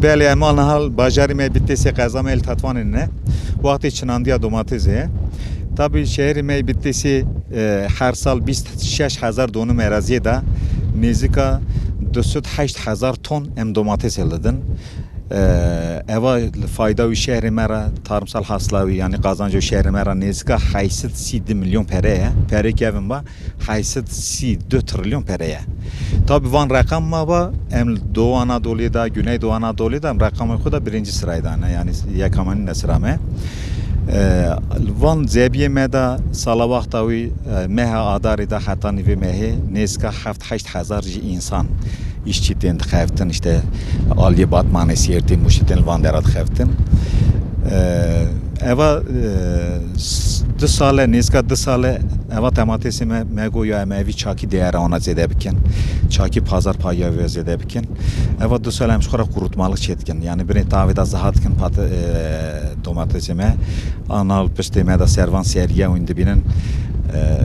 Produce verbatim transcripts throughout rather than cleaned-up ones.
Belê, em al niha li bajarê me Bitlisê, qeza me li Tetwanê ne. Wextê çinandiya domatesê ye. Tabî şehrê me Bitlisê, e, her sal bîst şeş hezar donum eraziyê de nêzîka du sed heşt hezar ton em domates hildidin. E, eva li fayda wî şehrê me re, tarımsal hasla wî, yanî qazanca wî şehrê me re nêzîka heşt sed sî du milyon pere ye. Perê kevin ba. Heşt sed sî du trilyon pere ye. Tabî van reqem ma ba, em li Doğu Anadolu'yê de, Güneydoğu Anadolu'yê de em reqemê xwe de birinci sırayê de ne, yanî yekamanî ne sira me. E, van zebiyê me de sala wexta wî, e, meha Adarê de heta nîvê mehê nêzîka heft heşt hezar jî însan, îşçî tên dixebtin, işte aliyê Batmanê, Sêrtê, Mûşê tên li van dera dixebtin. E, eva, e, s-, du sal e, nêzîka du sal e, eva domatesê me, me got ya em evî çakî değera ona zêde bikin. Çakî pazar paya wê zêde bikin. Eva du sal em ji xwe re kurutmalık çê dikin. Yanî binê tavê de ziha dikin pat-, e, domatesê me. Anal piştê me de servan seriye wîn dibînin. E,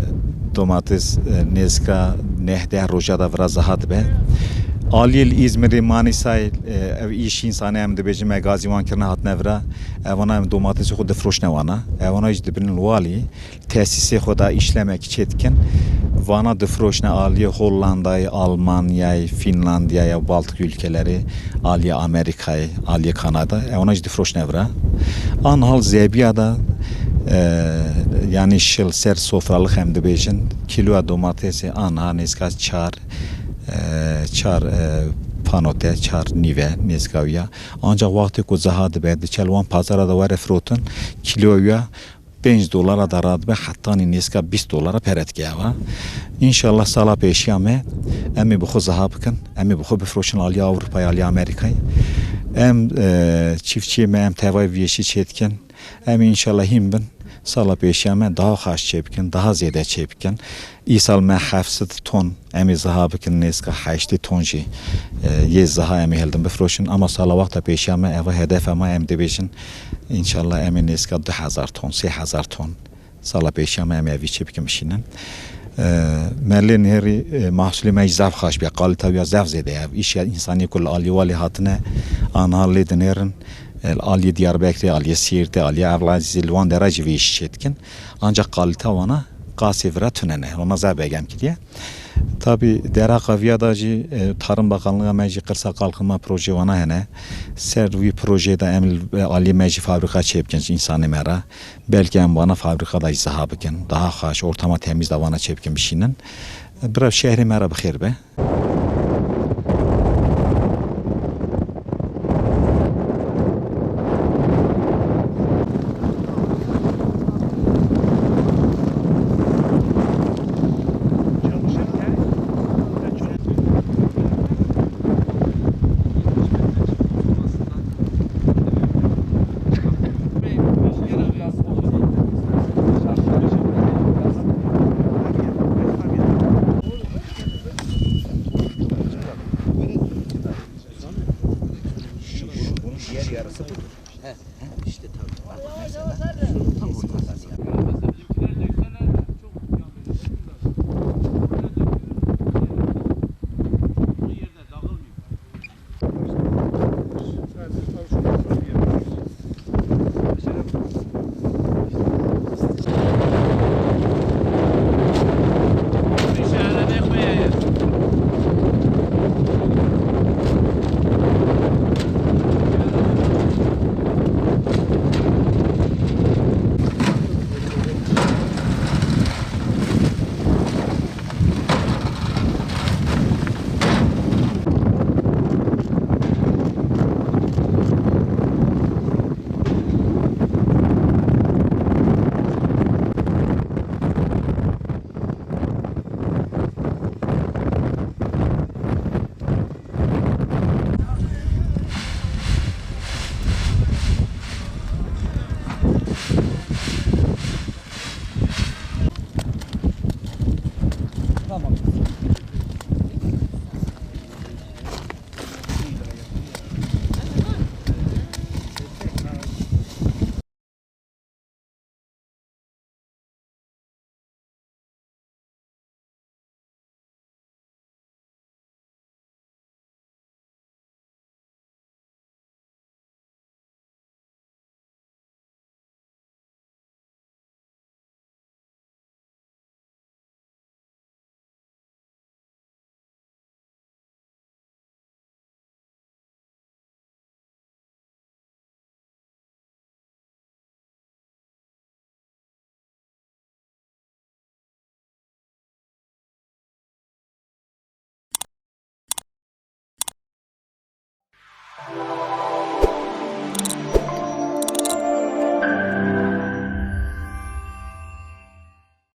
domates, e, nêzîka neh deh roja de vira ziha dibe. Aliyê li Îzmirê, Manîsayê, e, ev îş însanê em dibêjin, me gazî wan kirine hatine vira. Evana em domatesê xwe difiroşne wana. Evana jî dibînin li walî. Tesîsê xwe de îşlemekî çê dikin. Vana difiroşne aliyê Hollandayê, Almanyayê, Fînlandiyayê, Baltik ülkeleri, aliyê Amerîkayê, aliyê Kanada. Evana jî difiroşne vira. Anha li zebiya de, e, yanî şil ser sofralık em dibêjin, kîloya domatesê anha nêzîka çar, e, çar, e, panote, çar nîve nêzîka wî ya. Ancak wextê ku ziha dibe, diçe li wan pazara de were firotin, kîloya wî ya pênc dolara de radibe, hetanî nêzîka bîst dolara pere dike eva. Înşallah sala pêşiya me, em ê bi xwe ziha bikin, em ê bi xwe bifroşin aliyê Ewropayê, aliyê Amerîkayê. Em, e, çiftçiyê me, em tevayê viyêşî çê dikin. Em ê înşallah hîn bin, sala pêşiya me daha xaş çê bikin, daha zêde çê bikin. Îsal me heft sed ton em ê ziha bikin, nêzîka heştê ton jî, e, yê ziha em ê hildin bifroşin. Ama sala wexta pêşiya me, eva hedefa me em dibêjin. Înşallah em ê nêzîka du hezar ton, sê hezar ton sala pêşiya me em ê evî çê bikin bişînin. E, me lê nêrî, e, mahsulê me jî zaf xaş bûye. Kalîte ya zaf zêde ye. Ev îşa însanî ku li alî walî hatine, anha lê dinêrin. E, li aliyê Diyarbekirê, aliyê Sîrtê, aliyê Ewlazî, li wan dera jî vê îşî çê dikin. Ancak kalîte wana qasê vira tune ne. Wana zaf begem kiriye. Tabî dera qaviya da jî, e, Tarım Bakanlığı me jî Kırsal Kalkınma Proje wana hene. Ser wî projeyê de em li, e, aliyê me jî fabrika çê bikin ji însanê me re. Belkî em wana fabrika da jî ziha bikin. Daha xaş, ortama temiz da wana çê bikin bişînin. E, bira şehrê me re bi xêr be. Bunun diğer yarısı budur. He, he, işte tabii. Bak mesela. Tam ortasında.